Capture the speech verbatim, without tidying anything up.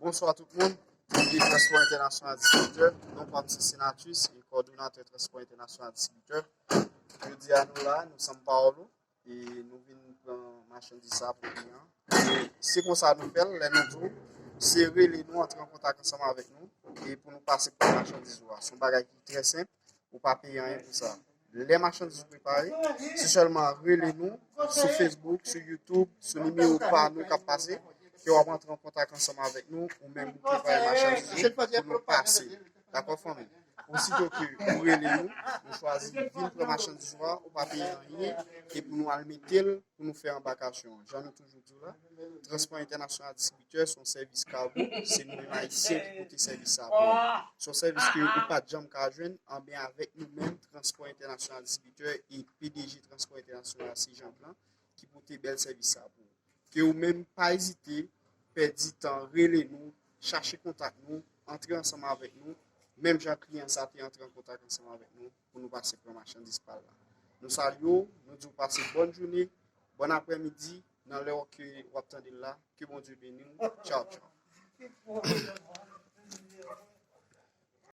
Bonswa tout moun. E Transpò Entènasyonal Distribitè. Non pa m se Senatus, e kòdonatè Transpò Entènasyonal Distribitè. Jodi a nou la, nou São Paulo, e nou vin pran machandiz sa pou kliyan. E se konsa nou fè l, lè nou di w, se rele nou, antre an kontak ansanm avèk nou, e pou nou pase pran machandiz ou a. Se yon bagay ki trè senp, ou pa peye anyen pou sa. Lè machandiz ou prepare, se sèlman rele nou sou Facebook, sou YouTube, sou nimewo pa nou k ap pase, ke w ap antre an kontak ansanm avèk nou, ou menm ou prepare machandiz ou pou nou pase. Dakò, fanmi? Osito ke ou rele nou, nou chwazi vin pran machandiz ou a, ou pa peye anyen, e pou nou al mete l, pou nou fè anbakasyon an. Jan nou toujou di w la, Transpò Entènasyonal Distribitè se yon sèvis kago, se nou menm Ayisyen ki pote sèvis sa pou nou. Se yon sèvis ke ou pa t janm ka jwenn, anben avèk nou menm, Transpò Entènasyonal Distribitè e P D G Transpò Entènasyonal se Jean Blanc ki pote bèl sèvis sa pou ou. Ke ou menm pa ezite, pèdi tan, rele nou, chache kontak nou, antre ansanm avèk nou, menm jan kliyan sa te antre an kontak ansanm avèk nou pou nou pase pran machandiz pa l la. Nou salye w, nou di w pase bòn jounen, bòn aprèmidi, nan lè w ke w ap tande l la, ke Bondye beni w, tchaw tchaw.